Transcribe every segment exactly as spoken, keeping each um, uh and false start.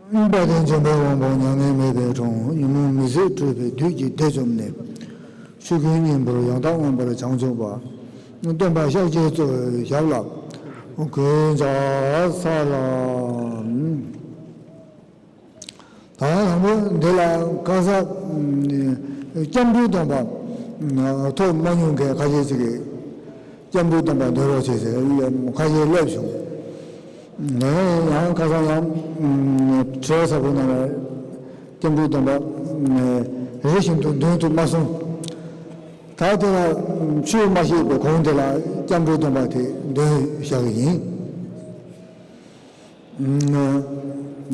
དཔལ་ལྡན་འབྱོན་པའི་དབང་པོ་མྱ་ངན་མེད་པའི་དྲུང་། ཉོན་མོངས་མུན་སེལ་སྤྲུལ་པའི་བདུད་ཀྱི་སྡེ་བཅོམ་ནས། ཆོས་ཀུན་སྙིང་པོར་ཡང་དག་མངོན་པར་བྱང་ཆུབ་པ། སྟོན་པ་ཤཱཀྱའི་གཙོ་བོའི་ཞབས་ལ་གུས་ཕྱག་འཚལ་ལོ། ད་དང་པོ་འདི་ལ་ཁ་ས་སྐྱབས་འགྲོའི་སྡོམ་པ་ཐོབ་མ་མྱོང་མཁན་ཁ་ཤས་ཅིག་གིས། སྐྱབས་འགྲོའི་སྡོམ་པ་འདོན་རོགས་བྱེད་ཟེར་ཁ་ཤས་སླེབས་བྱུང་། ངས་ཡང་ཁ་སང་ཡང་བྲེལ་ཚ་པོ་ནང་ལ་སྐྱབས་འགྲོའི་སྡོམ་པ་རེ་བཞིན་དུ་འདོན་ཐུབ་མ་སོང་། ད་དེ་ལ་ཆོས་མ་ཤེས་པའི་གོང་དེ་ལ་སྐྱབས་འགྲོའི་སྡོམ་པ་དེ་འདོན་བཞག་གི་ཡིན།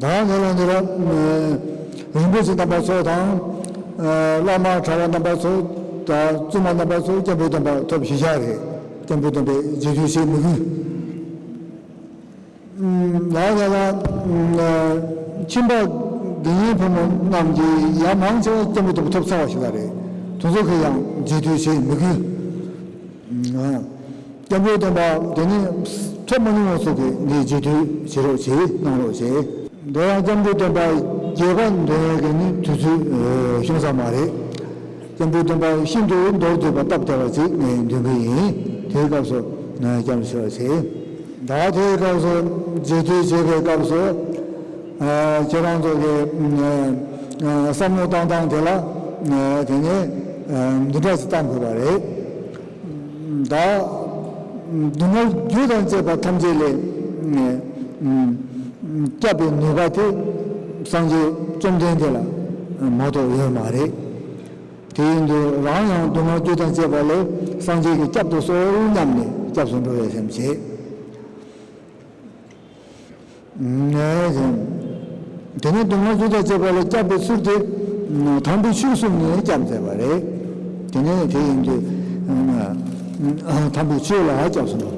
ད་ང་ལ་འདི་ལ་རིན་པོ་ཆེ་རྣམ་པ་ཚོ་དང་། བླ་མ་གྲྭ་བ་རྣམ་པ་ཚོ་དང་བཙུན་མ་རྣམ་པ་ཚོ་སྐྱབས་འགྲོའི་སྡོམ་པ་ཐོབ་ཤེས་བྱ་རེད། སྐྱབས་འགྲོའི་སྡོམ་པའི་རྗེས་ཟློས་བྱེད་མི་དགོས། ང་ལ་ལ་ཁྱིམ་པ་དགེ་བསྙེན་ཕོ་མོ་རྣམས་ཀྱིས་ཡ་མང་ཆེ་བ་སྐྱབས་འགྲོའི་སྡོམ་པ་ཐོབ་ཚར་བ་ཞིག་ལ་རེད། དེ་ཚོ་གིས་ཡང་རྗེས་ཟློས་བྱེད་མི་དགོས། སྐྱབས་འགྲོའི་སྡོམ་པ་དེ་ནི་ཐོབ་མ་མྱོང་བ་ཚོ་གིས་འདི་རྗེས་ཟློས་བྱེད་རོགས་བྱེད་གནང་རོགས་བྱེད། འདི་ཡང་སྐྱབས་འགྲོའི་སྡོམ་པ་རྒྱས་པ་འདོན་ཡས་ཀྱི་ནི་དུས་ཚོད་ཤོང་ས་མ་རེད། སྐྱབས་འགྲོའི་སྡོམ་པ་ཤིན་ཏུ་མདོར་བསྡུས་པ་སྟབས་བདེ་བ་ཅིག་ངས་འདོན་གྱི་ཡིན། དེའི་སྐབས་སུ་སྐྱབས་སུ་མཆིའོ་ཞེས། ད་དེའི་སྐབས་སུ་རྗེས་ཟློས་བྱེད་པའི་སྐབས་སུ། ཁྱེད་རང་ཚོ་གི་བསམ་བློ་བཏང་སྟངས་དེ་ལ་དེ་ནས་འདི་འདྲ་ཞིག་བཏང་དགོས་པ་རེད། ད་སྡུག་བསྔལ་རྒྱུ་དང་བཅས་པ་ཐམས་ཅད་ལས་སྐྱབས་པའི་ནུས་པ་དེ་སངས་རྒྱས་བཅོམ་ལྡན་འདས་ལ་མ་གཏོགས་ཡོད་མ་རེད། དེ་ཡིན་དུས་རང་ཡང་སྡུག་བསྔལ་རྒྱུ་དང་བཅས་པ་ལས་སངས་རྒྱས་ཀྱི་སྐྱབས་དེ་གསོལ་སྙམ་ནས་སྐྱབས་སུ་འགྲོ་བའི་སེམས་བྱེད། ངས་དེ་ནས་སྡུག་བསྔལ་རྒྱུ་དང་བཅས་པ་ལས་སྐྱབས་པའི་ཚུལ་དེ་དམ་པའི་ཆོས་གསུངས་ནས་སྐྱབས་མཛད་པ་རེད། དེ་ནས་དེ་ཡིན་དུས་དམ་པའི་ཆོས་ལ་སྐྱབས་སུ་འགྲོ།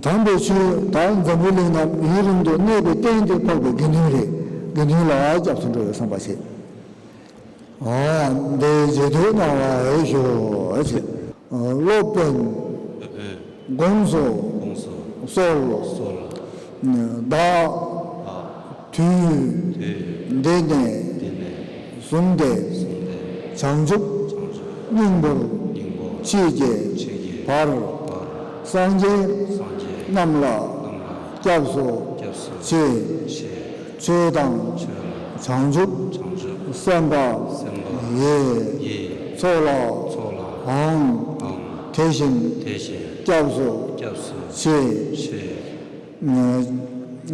དམ་པའི་ཆོས་ད་འཛམ་བུ་གླིང་ན་ཡུན་རིང་དུ་གནས་པའི་རྟེན་དེ་འཕགས་པའི་དགེ་འདུན་རེད། དགེ་འདུན་ལ་སྐྱབས་སུ་འགྲོ་བའི་བསམ་པ་བྱེད། འདི་རྗེས་ཟློས་གནང་བར་ཞུ། སློབ་དཔོན་དགོངས་སུ་གསོལ། བདག་དུས་འདི་ནས་བཟུང་སྟེ་བྱང་ཆུབ་སྙིང་པོར་མཆིས་ཀྱི་བར། སངས་རྒྱས་རྣམས་ལ་སྐྱབས་སུ་མཆི། ཆོས་དང་བྱང་ཆུབ་སེམས་དཔའ་ཡི་ཚོགས་ལའང་དེ་བཞིན་སྐྱབས་སུ་མཆི།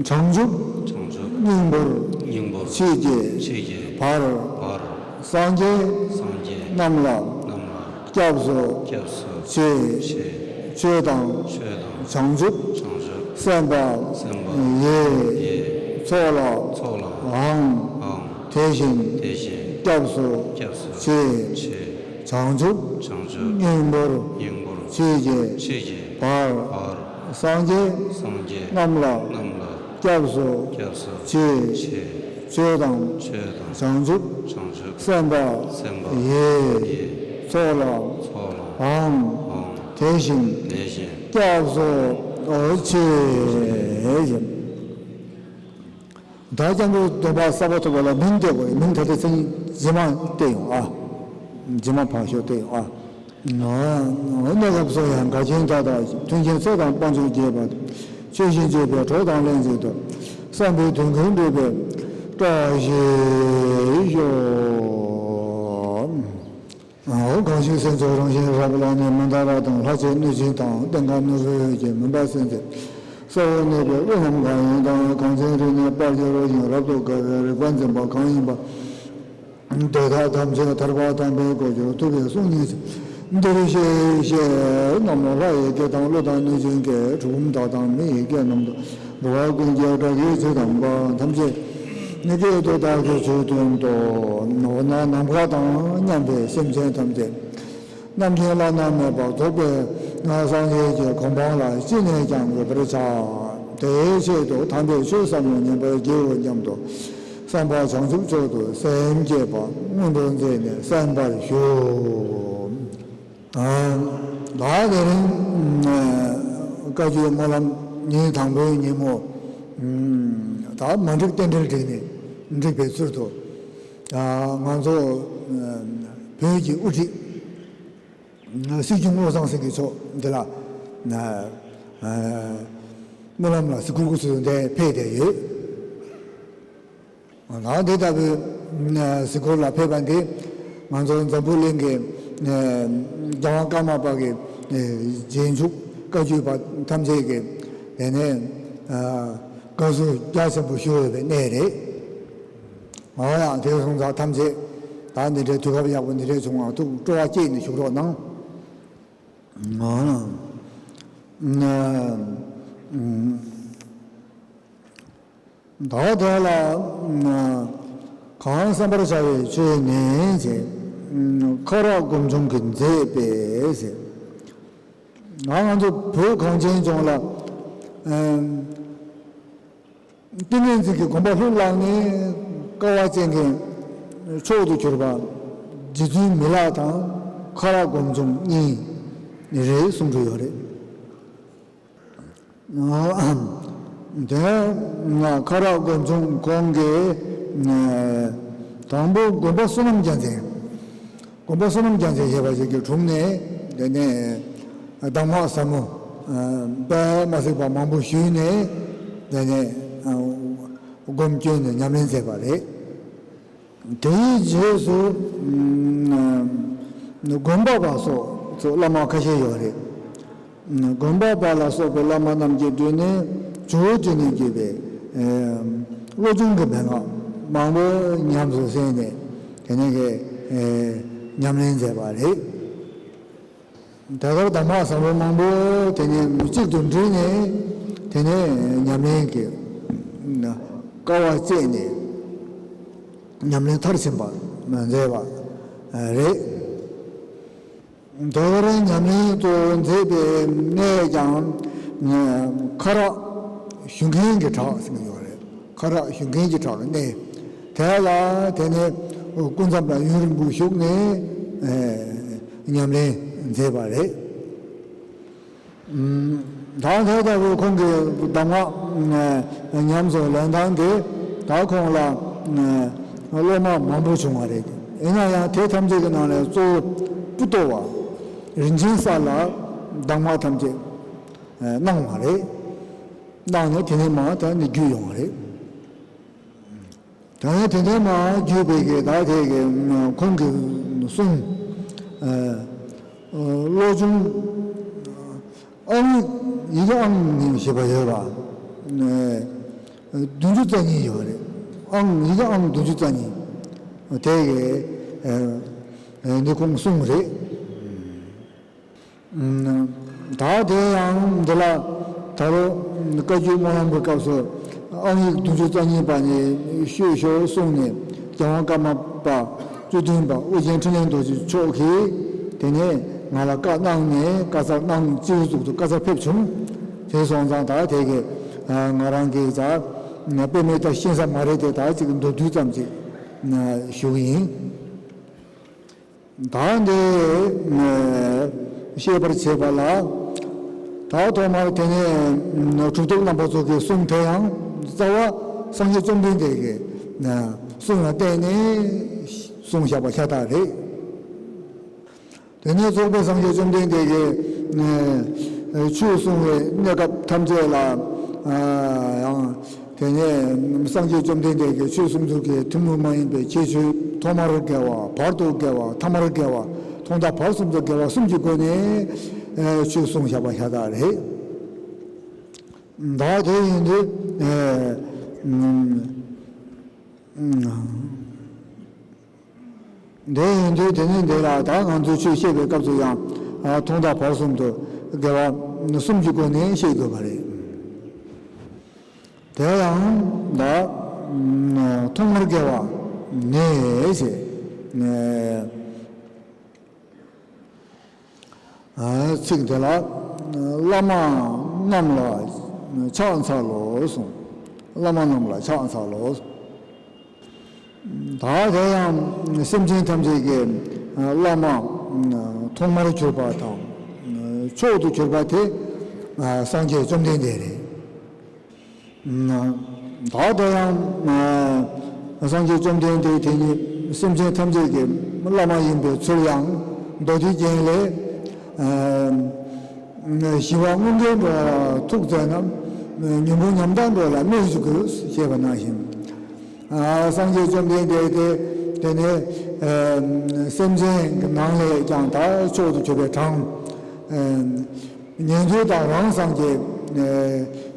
བྱང་ཆུབ་སྙིང་པོར་མཆིས་ཀྱི་བར། སངས་རྒྱས་རྣམས་ལ་སྐྱབས་སུ་མཆི། ཆོས་དང་བྱང་ཆུབ་སེམས་དཔའ་ཡི་ཚོགས་ལའང་དེ་བཞིན་སྐྱབས་སུ་མཆི། བྱང་ཆུབ་སྙིང་པོར་མཆིས་ཀྱི་བར། སངས་རྒྱས་རྣམས་ལ་སྐྱབས་སུ་མཆི། ཆོས་དང་བྱང་ཆུབ་སེམས་དཔའ་ཡི་ཚོགས་ལའང་དེ་བཞིན་སྐྱབས་སུ་མཆི། ད་སྐྱབས་འགྲོའི་སྡོམ་པ་གསར་པ་ཐོབ་པ་ལ་མིང་བཏགས་དགོས་རེད། མིང་ད་ལྟ་མཚན་ཉིད་རྗེས་མ་བཏགས་ཡོང་ཨ། རྗེས་མ་ཕར་ཞོག་བཏགས་ཡོང་ཨ། གནས་སྐབས་སུ་ཡང་འགལ་རྐྱེན་མཐའ་དག་མཐུན་རྐྱེན་ཚོགས་དང་དཔལ་འབྱོར་རྒྱས་པ། ཆོས་བཞིན་སྤྱོད་པའི་གྲོགས་དང་ལྷན་ཅིག་ཏུ། བསམ་པའི་དོན་ཀུན་འགྲུབ་པའི་བཀྲ་ཤིས་ཤོག། འོ། གང་ཞིག་སེམས་ཀྱི་རང་བཞིན་རབ་བརླག་ནས། མནྡ་ར་དང་ལྷ་ཆོས་གནོད་སྦྱིན་དང་། ལྟེང་ཀ་ནོར་བུ་འོད་ཀྱི་མུན་པ་སེལ་མཛད། ས་འོག་གནས་པའི་དབུས་ལམ་གང་ཡིན་དང་། གངས་ཅན་རིག་གནས་དཔལ་གྱི་རོ་བཞིན་རབ་ཏུ་དགའ་བའི་རིག་པ་འཛིན་པ་གང་ཡིན་པ། དེ་དག་ཐམས་ཅད་ཐར་པ་དམ་པའི་གོ་འགྱུར་ཐུབ་པའི་གསུང་སྙན་ཞུ། འདིར་གཤེགས་གཤེགས་ན་མོ། ལྷ་ཡི་སྐད་དང་ཀླུ་དང་གནོད་སྦྱིན་སྐད། གྲུལ་བུམ་དག་དང་མི་ཡི་སྐད་རྣམས་དང་། འགྲོ་བ་ཀུན་གྱི་སྒྲ་སྐད་ཇི་ཙམ་པ། ཐམས་ཅད་སྐད་དུ་བདག་གིས་ཆོས་བསྟན་ཏོ། འོ་ན་ནམ་མཁའ་དང་མཉམ་པའི་སེམས་ཅན་ཐམས་ཅད་རྣམ་མཁྱེན་བླ་ན་མེད་པ་རྫོགས་པའི་སངས་རྒྱས་ཀྱི་གོ་འཕང་ལ་ཅི་ནས་ཀྱང་འགོད་པར་བྱ། དེའི་ཆེད་དུ་དམ་པའི་ཆོས་ཟབ་མོ་ཉན་པར་བགྱིའོ་སྙམ་དུ། བསམ་པ་བྱང་ཆུབ་མཆོག་ཏུ་སེམས་བསྐྱེད་པ་སྔོན་དུ་འཛིན་ནས་གསན་པར་ཞུ། ཨ། ད་དེ་རིང་བཀའ་བརྒྱུད་སྨོན་ལམ་ཉིན་དང་པོའི་ཉིན་མོ། ད་ ད་མ་འགྲིག་རྟེན་འབྲེལ་བསྒྲིགས་ནས་འགྲིག་པའི་ཚུལ་དུ། ང་ཚོ་བོད་ཀྱི་དབུ་ཁྲིད་སྲིད་སྐྱོང་བློ་བཟང་སེང་གེ་མཆོག་འདི་ལ་སྨོན་ལམ་ལ་གཟིགས་སྐོར་སྐུ་ཚེ་འདིར་ཕེབས་བསྡད་ཡོད། ང་འདི་ལྟ་བུའི་གཟིགས་སྐོར་ལ་ཕེབས་པ་འདི་ང་ཚོ་འཛམ་བུ་གླིང་གི་རྒྱལ་དབང་ཀརྨ་པ་གི་རྗེས་འཇུག་བཀའ་བརྒྱུད་པ་ཐམས་ཅད་ཀྱི་དེ་ནས་དགའ་བསུ་རྒྱ་ཆེན་པོ་ཞུ་འོས་པའི་གནས་རེད། འོ་ཡང་དེ་སོང་ཙང་ཐམས་ཅད་ད་འདི་འདྲའི་དུས་སྐབས་ཡག་པོ་འདི་འདྲའི་བྱུང་བ་ཐུགས་སྤྲོ་བ་བསྐྱེད་ནས་བཞུགས་རོགས་གནང་། ད་དེ་ལ་གང་བསམ་པར་བྱ་བའི་ཆོས་ནི་ཞེས། ཁ་རག་སྒོམ་བྱུང་གིས་མཛད་པས་ཟེར། ང་ང་ཚོ་བོད་གངས་ཅན་ལྗོངས་ལ་ཏིང་ངེ་འཛིན་གྱི་དགོངས་པ་ལྷུར་བླངས་ནས་དཀའ་བ་སྤྱད་མཁན་མཆོག་ཏུ་གྱུར་པ་རྗེ་བཙུན་མི་ལ་དང་ཁ་རག་སྒོམ་བྱུང་གཉིས་རེད་གསུང་གི་ཡོད་རེད། དེ་ང་ཁ་རག་སྒོམ་བྱུང་ཁོང་གིས་དང་པོ་དགོན་པ་བསོད་ནམས་རྒྱལ་མཚན། དགོན་པ་བསོད་ནམས་རྒྱལ་མཚན་ཞེས་པ་ཞིག་གི་དྲུང་ནས་དེ་ནས་གདམས་ངག་ཟབ་མོ་དཔེ་མ་སྲིད་པ་མང་པོ་ཞུས་ནས་དེ་ནས་སྒོམ་སྐྱོན་ནས་ཉམས་ལེན་མཛད་པ་རེད། དེའི་རྗེས་སུ་དགོན་པ་པ་སོགས་སུ་བླ་མ་ཁ་ཤས་ཡོད་རེད། དགོན་པ་པ་ལ་སོགས་པའི་བླ་མ་རྣམས་ཀྱི་མདུན་ནས་ཇོ་བོ་རྗེ་ནས་བརྒྱུད་པའི་བློ་སྦྱོང་གི་མན་ངག་མང་པོ་ཉམས་སུ་བསྲེས་ནས་དེ་ནས་ཀྱི་ཉམས་ལེན་མཛད་པ་རེད། དེ་ལྟར་གདམས་ངག་ཟབ་མོ་མང་པོ་དེ་ནས་གཅིག་ཏུ་བསྒྲིལ་ནས་དེ་ནས་ཉམས་ལེན་གྱི་དཀའ་བ་སྤྱད་ནས་ཉམས་ལེན་མཐར་ཕྱིན་པ་མཛད་པ་རེད། དེ་ལྟར་ཉམས་ལེན་དུ་མཛད་པའི་གནས་ཀྱང་ཁ་རག་ཞུ་མཁན་གྱི་བྲག་ཟེར་གྱི་ཡོད་རེད། ཁ་རག་ཞུ་མཁན་གྱི་བྲག་གི་གནས་དེ་ལ་དེ་ནས་སྐུ་མཚམས་ལ་ཡུན་རིང་པོ་བཞུགས་ནས་ཉམས་ལེན་མཛད་པ་རེད། ད་དེ་ལྟ་བུའི་ཁོང་གི་གདམས་ངག་ཉམས་སུ་ལེན་སྟངས་དེ་ད་ཁོང་ལ་སློབ་མ་མང་པོ་བྱུང་བ་རེད། ཡིན་ན་ཡང་དེ་ཐམས་ཅད་ཀྱི་ནང་ནས་གཙོ་བོ་པོ་ཏོ་བ་རིན་ཆེན་གསེར་ལ་གདམས་ངག་ཐམས་ཅད་གནང་བ་རེད། གནང་ནས་དེ་ནས་མར་ད་ནི་བརྒྱུད་ཡོང་བ་རེད། ད་ནི་དེ་ནས་མར་བརྒྱུད་པའི་གི་ད་དེ་གི་ཁོང་གི་གསུང་བློ་སྦྱོང་ཨང་ཡི་གེ་ཨང་ནི་ཞེས་པ་ཡོད་པ། བདུན་ཅུ་རྩ་གཉིས་ཡོད་རེད། ཨང་ཡི་གེ་ཨང་བདུན་ཅུ་རྩ་གཉིས་དེ་གི་འདི་ཁོང་གསུང་རེད། ད་དེ་ཡང་འདི་ལ་ད་རུང་བཀའ་བརྒྱུད་སྨོན་ལམ་གྱི་སྐབས་སུ་ཨང་ཡིག་བདུན་ཅུ་རྩ་གཉིས་པ་ནས་ཤོད་ཤོད་གསུངས་ནས་རྒྱལ་དབང་ཀརྨ་པ་བཅུ་བདུན་པ་ཨོ་རྒྱན་འཕྲིན་ལས་རྡོ་རྗེ་མཆོག་གིས་དེ་ནས་ང་ལ་བཀའ་གནང་ནས་བཀའ་སྩལ་གནང་སྤྱི་བོའི་གཙུག་ཏུ་བཀའ་སྩལ་ཕེབས་བྱུང་། དེ་སོང་ཙང་ད་དེ་གི་ང་རང་གི་ད་དཔེ་མེད་ད་ཤེས་ས་མ་རེད་དེ་ད་ཅིག་མདོར་བསྡུས་ཙམ་ཅིག་ཞུ་གི་ཡིན། ད་འདི་ཤེས་པར་བྱེད་པ་ལ། ད་ཐོག་མར་དེ་ནས་གྲུབ་ཐོབ་རྣམ་པ་ཚོ་གི་གསུང་དེ་ཡང་རྩ་བ་སངས་རྒྱས་བཅོམ་ལྡན་འདས་ཀྱི་གསུང་ལ་བརྟེན་ནས་གསུངས་བཞག་པ་ཤ་སྟག་རེད། དེ་ནས་རྫོགས་པའི་སངས་རྒྱས་བཅོམ་ལྡན་འདས་ཀྱིས་ཆོས་གསུང་བའི་གནས་སྐབས་ཐམས་ཅད་ལ་ཡང་། དེ་ནས་སངས་རྒྱས་བཅོམ་ལྡན་འདས་ཀྱིས་ཆོས་གསུང་ཚུལ་གྱི་ཐུན་མོང་མ་ཡིན་པའི་ཁྱད་ཆོས་ཐོག་མར་དགེ་བ་བར་དུ་དགེ་བ་ཐ་མར་དགེ་བ་ཐོག་མཐའ་བར་གསུམ་དུ་དགེ་བ་གསུམ་གྱི་སྒོ་ནས་ཆོས་གསུངས་བཞག་པ་ཤ་སྟག་རེད། ད་དེ་ཡིན་དུས། འདི་ཡིན་དུས་དེ་ནི་འདི་ལ་ད་ང་ཚོས་ཆོས་བཤད་པའི་སྐབས་སུ་ཡང་ཐོག་མཐའ་བར་གསུམ་དུ་དགེ་བ་གསུམ་གྱི་སྒོ་ནས་བཤད་དགོས་པ་རེད། དེ་ཡང་ད་ཐོག་མར་དགེ་བ་ནས་ཞེས། ཚིག་འདི་ལ་བླ་མ་རྣམས་ལ་ཕྱག་འཚལ་ལོ་གསུངས། བླ་མ་རྣམས་ལ་ཕྱག་འཚལ་ལོ། ད་དེ་ཡང་སེམས་ཅན་ཐམས་ཅད་ཀྱི་བླ་མ་ཐོག་མར་གྱུར་པ་དང་མཆོག་ཏུ་གྱུར་པ་དེ་སངས་རྒྱས་བཅོམ་ལྡན་འདས་རེད། ད་དེ་ཡང་སངས་རྒྱས་བཅོམ་ལྡན་འདས་དེ་ཉིད་སེམས་ཅན་ཐམས་ཅད་ཀྱི་བླ་མ་ཡིན་པའི་ཚུལ་ཡང་མདོ་སྡེ་རྒྱན་ལས། ཞི་བ་དངོས་འགལ་འགྲོ་བ་ལ་ཐུག་མཛད་ན། ཉོན་མོངས་ཉམ་ཐག་འགྲོ་བ་ལ་སྨོས་ཅི་དགོས་ཞེས་པ་ནང་བཞིན། སངས་རྒྱས་བཅོམ་ལྡན་འདས་དེ་དེ་ནས་སེམས་ཅན་གྱི་ནང་ལས་ཀྱང་ད་མཆོག་ཏུ་གྱུར་པའི་གྲངས། ཉན་ཐོས་དང་རང་སངས་རྒྱས།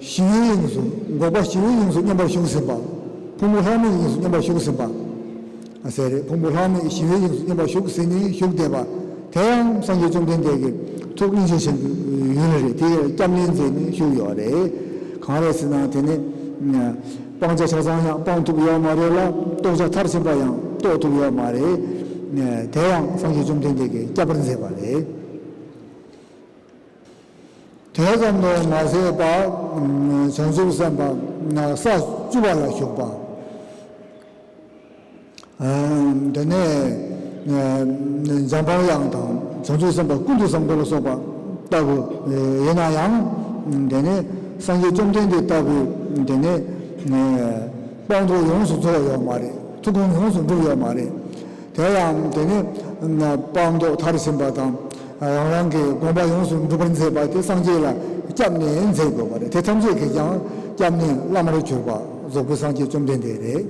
ཞི་བའི་དབྱིངས་སུ་འགོག་པ་ཞི་བའི་དབྱིངས་སུ་མཉམ་པར་ཞུགས་ཟིན་པ། ཕུང་པོ་ལྷག་མེད་ཀྱི་དབྱིངས་སུ་མཉམ་པར་ཞུགས་ཟིན་པ། ཟེར་རེད། ཕུང་པོ་ལྷག་མེད་ཞི་བའི་དབྱིངས་སུ་མཉམ་པར་ཞུགས་ཟིན་ནས་བཞུགས་བསྡད་པ། དེ་ཡང་སངས་རྒྱས་བཅོམ་ལྡན་འདས་ཀྱི་ཐུགས་སྙིང་རྗེ་ཆེན་པོའི་ཡུལ་རེད། དེ་སྐྱབས་གནས་མཛད་ནས་བཞུགས་ཡོད་རེད། གང་རེད་ཟེར་ན་དེ་ནི། སྤང་བྱ་ཆ་ཚང་ཡང་སྤང་ཐུབ་ཡོད་མ་རེད་ལ། རྟོགས་བྱ་མཐར་ཕྱིན་པ་ཡང་རྟོགས་ཐུབ་ཡོད་མ་རེད། དེ་ཡང་སངས་རྒྱས་བཅོམ་ལྡན་འདས་ཀྱིས་བསྐྱབས་པར་མཛད་པ་རེད། དེ་ཙམ་དུ་མ་ཟད་པར། བྱང་ཆུབ་སེམས་དཔའ་ས་བཅུ་པ་ལ་བཞུགས་པ། དེ་ནས་འཇམ་དཔལ་དབྱངས་དང་བྱང་ཆུབ་སེམས་དཔའ་ཀུན་ཏུ་བཟང་པོ་ལ་སོགས་པ་ལྟ་བུ་ཡིན་ན་ཡང་། དེ་ནས་སངས་རྒྱས་བཅོམ་ལྡན་འདས་ལྟ་བུའི་དེ་ནས་སྤངས་རྟོགས་ཡོངས་སུ་རྫོགས་ཡོད་མ་རེད། ཐུགས་དགོངས་ཡོངས་སུ་འགྲུབ་ཡོད་མ་རེད། དེ་ཡང་དེ་ནི་སྤངས་རྟོགས་མཐར་ཕྱིན་པ་དང་། རང་རང་གི་དགོངས་པ་ཡོངས་སུ་འགྲུབ་པར་མཛད་པ་དེ་སངས་རྒྱས་ལ་སྐྱབས་གནས་མཛད་དགོས་པ་རེད། དེ་ཐམས་ཅད་ཀྱིས་ཀྱང་སྐྱབས་གནས་བླ་མར་གྱུར་པ་རྫོགས་པའི་སངས་རྒྱས་བཅོམ་ལྡན་འདས་རེད།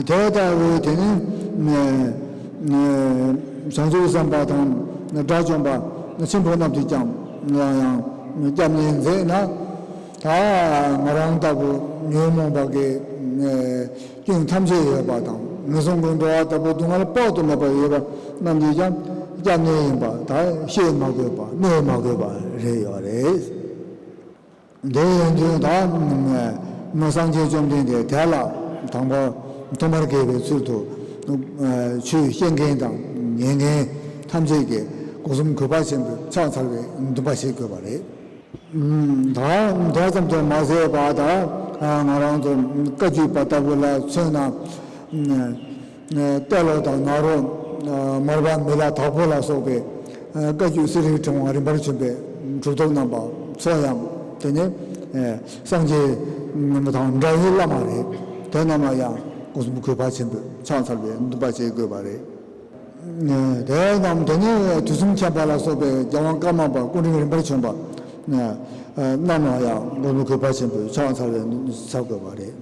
དེ་ལྟ་བུའི་དེ་ནི་བྱང་ཆུབ་སེམས་དཔའ་དང་དགྲ་བཅོམ་པ་ཆེན་པོ་རྣམས་ཀྱིས་ཀྱང་ཡང་སྐྱབས་གནས་མཛད་ན། ད་ང་རང་ལྟ་བུ་ཉོན་མོངས་པ་གི་སྐྱོན་ཐམས་ཅད་ཡོད་པ་དང་། ངན་སོང་གི་འགྲོ་བ་ལྟ་བུ་སྡུག་བསྔལ་དཔག་ཏུ་མེད་པ་ཡོད་པ་རྣམས་ཀྱིས་ཀྱང་སྐྱབས་གནས་ཡིན་པ་ད་བཤད་མ་དགོས་པ་སྨོས་མ་དགོས་པ་རེད་ཡོད་རེད། དེ་ཡིན་དུས་ད་སངས་རྒྱས་བཅོམ་ལྡན་འདས་དེ་ལ་དང་པོ་ཐོག་མར་དགེ་བའི་ཚུལ་དུ་ཆོས་བཤད་མཁན་དང་ཉན་མཁན་ཐམས་ཅད་ཀྱིས་སྒོ་གསུམ་གུས་པ་ཆེན་པོས་ཕྱག་འཚལ་བའི་འདུན་པ་བྱེད་དགོས་པ་རེད། ད་དེ་ཙམ་དུ་མ་ཟད་པར་ད་ང་རང་ཚོ་བཀའ་བརྒྱུད་པ་ལྟ་བུ་ལ་མཚོན་ན། ཏེ་ལོ་དང་ནཱ་རོ། མར་པ་མི་ལ་དྭགས་པོ་ལ་སོགས་པའི་བཀའ་བརྒྱུད་གསེར་རིའི་ཕྲེང་བ་རིམ་པར་བྱོན་པའི་གྲུབ་ཐོབ་རྣམ་པ་ཚོ་ཡང་དེ་ནི་སངས་རྒྱས་དང་འདྲ་བའི་བླ་མ་རེད། དེ་རྣམས་ལ་ཡང་སྒོ་གསུམ་གུས་པ་ཆེན་པོས་ཕྱག་འཚལ་བའི་འདུན་པ་བྱེད་དགོས་པ་རེད། དེ་རྣམས་དེ་ནི་དུས་གསུམ་མཁྱེན་པ་ལ་སོགས་པའི་རྒྱལ་དབང་ཀརྨ་པ་སྐུ་ཕྲེང་རིམ་པར་བྱོན་པ་རྣམས་ལ་ཡང་སྒོ་གསུམ་གུས་པ་ཆེན་པོས་ཕྱག་འཚལ་བའི་འདུན་པ་བྱེད་དགོས་པ་རེད།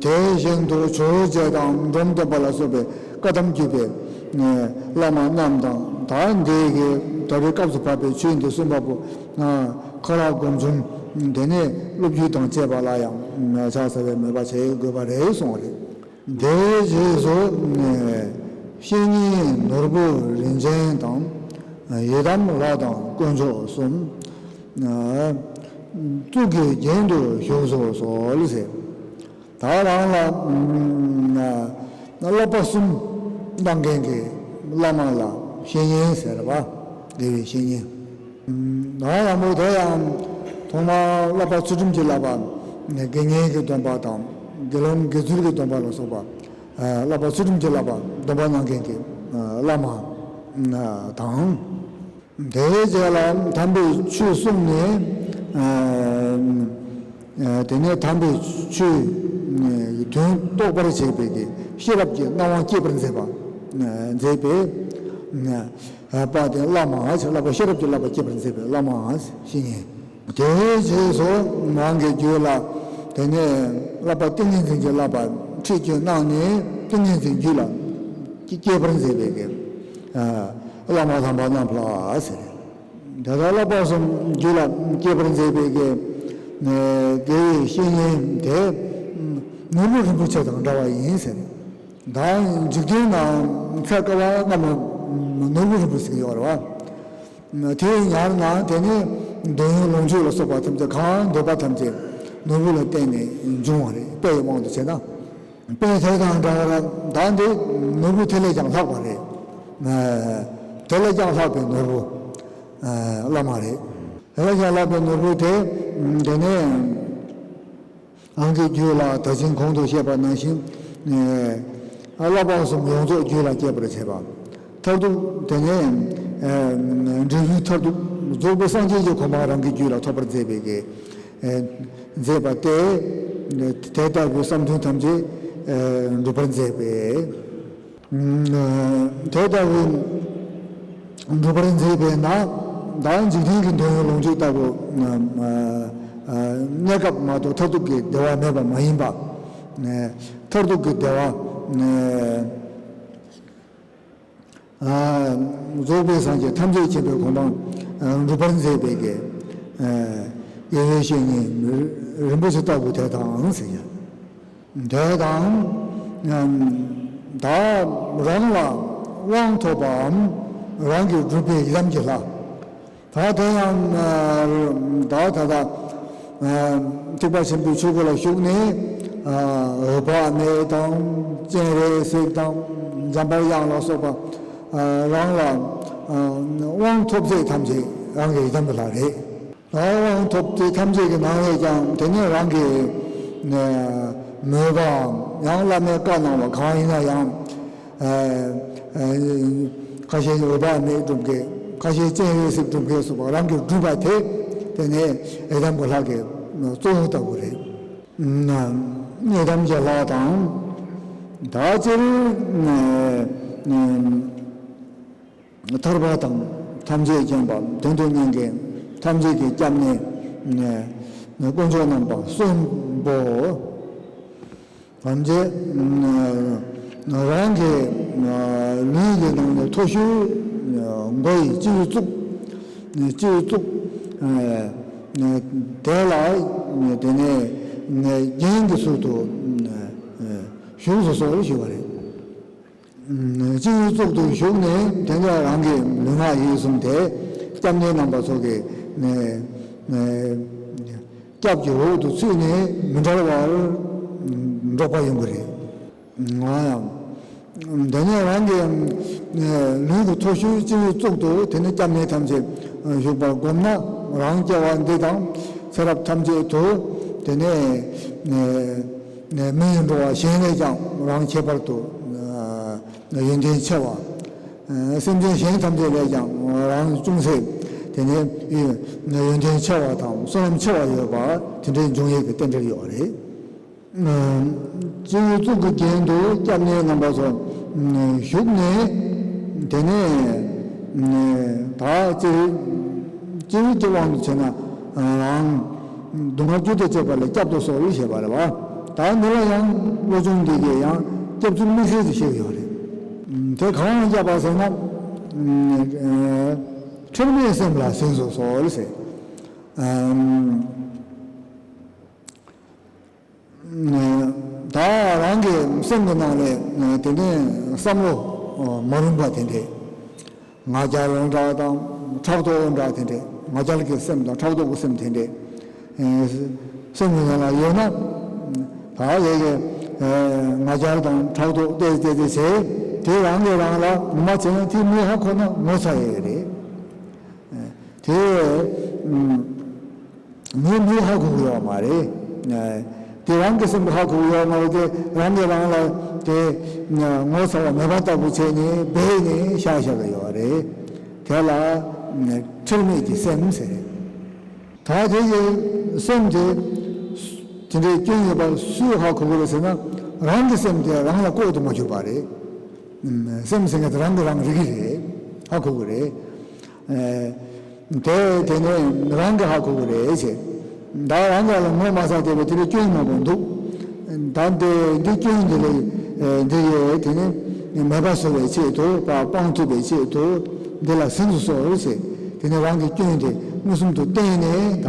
དེ་བཞིན་དུ་ཇོ་བོ་རྗེ་དང་འབྲོམ་སྟོན་པ་ལ་སོགས་པའི་བཀའ་གདམས་བརྒྱུད་པའི་བླ་མ་རྣམས་དང་། ད་འདི་གི་ད་རེས་སྐབས་སུ་བབས་པའི་ཆོས་འདི་གསུངས་པ་པོ་ཁ་རག་སྒོམ་བྱུང་། དེ་ནས་སློབ་བརྒྱུད་དང་བཅས་པ་ལ་ཡང་ཕྱག་འཚལ་བའི་མོས་པ་བྱེད་དགོས་པ་རེད་གསུངས་པ་རེད། དེའི་རྗེས་སུ་བཤེས་གཉེན་ནོར་བུ་རིན་ཆེན་དང་། ཡི་དམ་ལྷ་དང་དཀོན་མཆོག་གསུམ། གཙུག་གི་རྒྱན་དུ་བཞུགས་སུ་གསོལ་ཟེར། ད་རང་ལ་བསླབ་པ་གསུམ་གནང་མཁན་གྱི་བླ་མ་ལ་བཤེས་གཉེན་ཟེར་བ། དགེ་བའི་བཤེས་གཉེན། ད་ཡང་མོ་དེ་ཡང་ཐོག་མར་བསླབ་པ་ཚུལ་ཁྲིམས་ཀྱི་བསླབ་པ། དགེ་བསྙེན་གྱི་སྡོམ་པ་དང་དགེ་སློང་དགེ་ཚུལ་གྱི་སྡོམ་པ་ལ་སོགས་པ། བསླབ་པ་ཚུལ་ཁྲིམས་ཀྱི་བསླབ་པ་སྡོམ་པ་གནང་མཁན་གྱི་བླ་མ་དང་། དེའི་རྗེས་ལ་དམ་པའི་ཆོས་གསུངས་ནས། དེ་ནས་དམ་པའི་ཆོས་དོན་རྟོགས་པར་བྱེད་པའི་གི་ཤེས་རབ་ཀྱི་སྣང་བ་སྐྱེད་པར་མཛད་པ། མཛད་པའི་པ་དེ་བླ་མ་ཞེས་བསླབ་པ་ཤེས་རབ་ཀྱི་བསླབ་པ་སྐྱེད་པར་མཛད་པའི་བླ་མ་བཤེས་གཉེན། དེའི་རྗེས་སུ་རང་གི་རྒྱུད་ལ་དེ་ནས་བསླབ་པ་ཏིང་ངེ་འཛིན་གྱི་བསླབ་པ་ཁྲིད་ཀྱིས་གནང་ནས་ཏིང་ངེ་འཛིན་རྒྱུད་ལ་སྐྱེད་པར་མཛད་པའི་གི་བླ་མ་དམ་པ་རྣམས་ལ་ཟེར། དེ་ལྟར་བསླབ་པ་གསུམ་རྒྱུད་ལ་སྐྱེད་པར་མཛད་པའི་གི་དགེ་བའི་བཤེས་གཉེན་དེ་ནོར་བུ་རིན་པོ་ཆེ་དང་འདྲ་བ་ཡིན་ཟེར། ད་འཇིག་རྟེན་ན་འཚོ་དཀའ་བ་སྔ་མོ་ནོར་བུ་རིན་པོ་ཆེ་ཡོད་རེད་བ། དེ་ཉར་ན་དེ་ནི་འདོད་ཡོན་ལོངས་སྤྱོད་ལ་སོགས་པ་ཐམས་ཅད་གང་འདོད་པ་ཐམས་ཅད་ནོར་བུ་ལ་བརྟེན་ནས་འབྱུང་བ་རེད། དཔེ་ཡི་དབང་དུ་བྱས་ན། དཔེ་དེ་དང་འདྲ་བར་ད་འདི་ནོར་བུ་དེ་ལས་ཀྱང་ལྷག་པ་རེད། དེ་ལས་ཀྱང་ལྷག་པའི་ནོར་བུ་བླ་མ་རེད། དེ་ལས་ཀྱང་ལྷག་པའི་ནོར་བུ་དེ་དེ་ནས། རང་གི་རྒྱུད་ལ་ད་ཕྱིན་གོང་དུ་བཤད་པ་ནང་བཞིན། བསླབ་པ་གསུམ་ཡོངས་རྫོགས་རྒྱུད་ལ་སྐྱེད་པར་བྱེད་པ། མཐར་ཐུག་དེ་ནས་འབྲས་བུའི་མཐར་ཐུག་རྫོགས་པའི་སངས་རྒྱས་ཀྱི་གོ་འཕང་རང་གི་རྒྱུད་ལ་ཐོབ་པར་མཛད་པའི་གི་ མཛད་པ་སྟེ། དེ་ལྟ་བུའི་བསམ་དོན་ཐམས་ཅད་འགྲུབ་པར་མཛད་པས། དེ་ལྟ་བུའི་འགྲུབ་པར་མཛད་པས་ན། བདག་འཇིག་རྟེན་གྱི་འདོད་ཡོན་ལོངས་སྤྱོད་ལྟ་བུ་གནས་སྐབས་མ་གཏོགས་མཐར་ཐུག་གི་བདེ་བ་མེད་པ་མ་ཡིན་པ། མཐར་ཐུག་གི་བདེ་བ། རྫོགས་པའི་སངས་རྒྱས་ཐམས་ཅད་མཁྱེན་པའི་གོ་འཕང་འགྲུབ་པར་མཛད་པའི་གི་དགེ་བའི་བཤེས་གཉེན་རིན་པོ་ཆེ་ལྟ་བུ་དེ་དང་ཟེར་ཡ། དེ་དང་། ད་རང་ལ་དབང་ཐོབ་པའམ་རང་གིས་བསྒྲུབས་པའི་ཡི་དམ་གྱི་ལྷ། ད་དེ་ཡང་ད་ད་ད་ཐེག་པ་ཆེན་པོའི་ཆོས་སྒོ་ལ་ཞུགས་ནས། འོད་དཔག་མེད་དང་སྤྱན་རས་གཟིགས་དང་འཇམ་དཔལ་དབྱངས་ལ་སོགས་པ་རང་ལ་དབང་ཐོབ་ཚད་ཐམས་ཅད་རང་གི་ཡི་དམ་གྱི་ལྷ་རེད། དབང་ཐོབ་ཚད་ཐམས་ཅད་ཀྱི་ནང་ནས་ཀྱང་དེ་ནས་རང་གི་མོས་པའམ་ཡང་བླ་མའི་བཀའ་གནང་བ་གང་ཡིན་ན་ཡང་། ཁ་ཤས་ཀྱིས་འོད་དཔག་མེད་སྒྲུབ་མཁན། ཁ་ཤས་སྤྱན་རས་གཟིགས་སྒྲུབ་མཁན་སོགས་པ་རང་གིས་བསྒྲུབས་པ་དེ་དེ་ནས་ཡི་དམ་གྱི་ལྷ་གི་གཙོ་བོ་ལྟ་བུ་རེད། ཡི་དམ་གྱི་ལྷ་དང་། ད་སྤྱིར་ཐར་པ་དང་ཐམས་ཅད་མཁྱེན་པ་དོན་དུ་གཉེར་མཁན་ཐམས་ཅད་ཀྱི་སྐྱབས་གནས་དཀོན་མཆོག་རྣམ་པ་གསུམ་པོ། ཐམས་ཅད་རང་གི་ལུས་ཀྱི་ནང་ནས་མཐོ་ཤོས་མགོ་ཡི་སྤྱི་བོའི་གཙུག་སྤྱི་བོའི་གཙུག་དེ་ལ་དེ་ནས་རྒྱན་གྱི་ཚུལ་དུ་བཞུགས་སུ་གསོལ་ཞུ་བ་རེད། སྤྱི་བོའི་གཙུག་ཏུ་བཞུགས་ནས་དེ་ནས་རང་གི་ལུས་ངག་ཡིད་གསུམ་དེ་སྐྱབས་གནས་རྣམ་པ་ཚོ་གི་སྐྱབས་ཀྱི་འོག་ཏུ་ཚུད་ནས་མི་འབྲལ་བར་འགྲོགས་པ་ཡོང་གི་རེད། ང་ཡང་། དེ་ནས་རང་གི་ལུས་ཀྱི་མཐོ་ཤོས་སྤྱི་བོའི་གཙུག་ཏུ་དེ་ནས་སྐྱབས་གནས་ཐམས་ཅད་བཞུགས་པར་བསྒོམས་ན། རང་སྐྱེ་བ་འདི་དང་ཚེ་རབས་ཐམས་ཅད་དུ་དེ་ནས་མི་ཡི་འགྲོ་བ་གཞན་ལས་ཀྱང་རང་ཁྱད་པར་དུ་ཡོན་ཏན་ཆེ་བ། སེམས་ཅན་གཞན་ཐམས་ཅད་ལས་ཀྱང་རང་ཅུང་ཟད་དེ་ནས་ཡོན་ཏན་ཆེ་བ་དང་བསོད་ནམས་ཆེ་བ་ཡོད་པ་དེ་འདྲའི་འབྱུང་ཡས་ཀྱི་རྟེན་འབྲེལ་ཡོད་རེད། སྤྱི་བོའི་གཙུག་གི་རྒྱན་དུ་སྐྱབས་གནས་རྣམ་པ་ཚོ་བཞུགས་ནས། དེ་ནས་ད་སྤྱིར་སྤྱིར་གྱི་དབང་དུ་བྱས་ན་རང་སྡུག་བསྔལ་རྒྱུ་དང་བཅས་པ་ལས་བསྐྱབ་ཏུ་གསོལ་ཞེས་པ་རེད་བ། ད་འདི་ལ་ཡང་བློ་སྦྱོང་འདི་གས་ཡང་སྐྱབས་ཚུལ་དམིགས་བསལ་དུ་བཤད་ཡོད་རེད། དེ་གང་ཡང་བསྐྱབ་པ་ཟེར་ན། ཁྲེལ་མེད་སེམས་ལ་གཟིགས་སུ་གསོལ་ཟེར། ད་རང་གི་སེམས་ཀྱི་ནང་ལས་དེ་ནས་བསམ་བློ་མ་རུངས་པ་དེ་འདྲས། ང་རྒྱལ་འདྲ་དང་ཕྲག་དོག་འདྲ་དེ་འདྲས། ང་རྒྱལ་གྱི་སེམས་དང་ཕྲག་དོག་གི་སེམས་དེ་འདྲས་སེམས་ཀྱི་ནང་ལ་ཡོད་ན། ད་ལས་ཀྱི་ང་རྒྱལ་དང་ཕྲག་དོག་དེ་དེ་དེ་བྱས། དེ་རང་གིས་རང་ལ་ངོ་མ་བྱས་ན་དེ་མི་ཧ་གོ་ན་ངོ་ཚ་ཡས་རེད། དེ་མི་མི་ཧ་གོ་གི་ཡོད་མ་རེད། དེ་རང་གི་སེམས་ཀྱིས་ཧ་གོ་གི་ཡོད་མ་རེད་དེ། རང་གིས་རང་ལ་དེ་ངོ་ཚ་བ་མེད་པ་ལྟ་བུ་བྱས་ནས་སྦས་ནས་བཞག་བཞག་གི་ཡོད་རེད། དེ་ལ་ཁྲེལ་མེད་ཀྱི་སེམས་ཟེར། ད་དེ་གི་སེམས་དེ་དེ་འདྲའི་སྐྱོན་ཡོད་པ་སུས་ཧ་གོ་གི་རེད་ཟེར་ན། རང་གི་སེམས་དེ་རང་ལ་བཀོད་དུ་མ་གྱུར་པ་རེད། སེམས་ཟེར་མཁན་དེ་རང་གིས་རང་རིག་གི་རེད། ཧ་གོ་གི་རེད། དེ་དེ་ནས་རང་གིས་ཧ་གོ་གི་རེད་ཟེར། ད་རང་གིས་ལ་ངོ་མ་ཚ་བསྡད་པའི་དེ་ལ་སྐྱོན་མང་པོ་འདུག་ད་འདི་འདི་སྐྱོན་འདི་ལས་འདི་ཡས་དེ་ནས་མེད་པ་བཟོ་བའི་ཆེད་དུ་པ་སྤང་ཐུབ་པའི་ཆེད་དུ་འདི་ལ་གཟིགས་སུ་གསོལ་ཟེར། དེ་ནས་རང་གི་སྐྱོན་དེ་མངོན་སུམ་དུ་བསྟན་ནས་ད་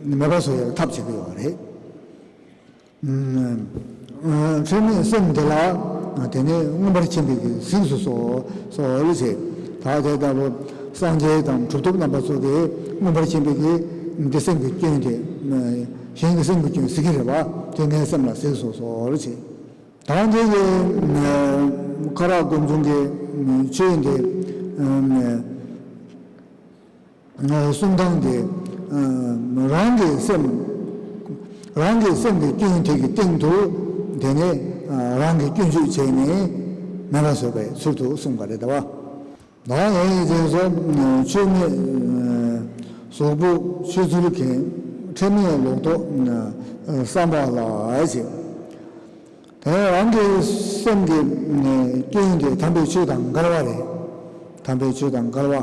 མེད་པ་བཟོ་ཡག་ཐབས་བྱེད་ཀྱི་ཡོད་རེད། ཁྲེལ་མེད་སེམས་དེ་ལ་དེ་ནས་མངོན་པར་ཆེན་པོའི་གི་གཟིགས་སུ་གསོལ་ཟེར། ད་དེ་ལྟ་བུ་སངས་རྒྱས་དང་གྲུབ་ཐོབ་རྣམ་པ་ཚོ་གིས་མངོན་པར་ཆེན་པོའི་གི་འདི་སེམས་ཀྱི་སྐྱོན་དེ་གཞན་གྱི་སེམས་ཀྱི་སྐྱོན་གཟིགས་ཀྱི་རེད་བ། དེ་ངའི་སེམས་ལ་གཟིགས་སུ་གསོལ་ཟེར། ད་འདི་གི་ཁ་རག་དགོན་ཆུང་གི་ཆོས་འདི་གསུང་སྟངས་དེ། རང་གི་སེམས། རང་གི་སེམས་ཀྱི་སྐྱོན་དེ་གི་སྟེང་དུ་དེ་ནས་རང་གི་སྐྱོན་བརྗོད་བྱས་ནས་མེད་པ་བཟོ་བའི་ཚུལ་དུ་གསུངས་པ་རེད་དེ་བ། ད་ཡང་ཡིན་ཟེར་སོ། ཆོས་མེད་ གཟུགས་པོ་ཆོས་ཚུལ་མཁན། ཁྲེལ་མེད་ལོག་རྟོག་བསམ་པ་ལ་ཞེས། དེ་རང་གི་སེམས་ཀྱི་སྐྱོན་དེ་དམ་པའི་ཆོས་དང་འགལ་བ་རེད། དམ་པའི་ཆོས་དང་འགལ་བ།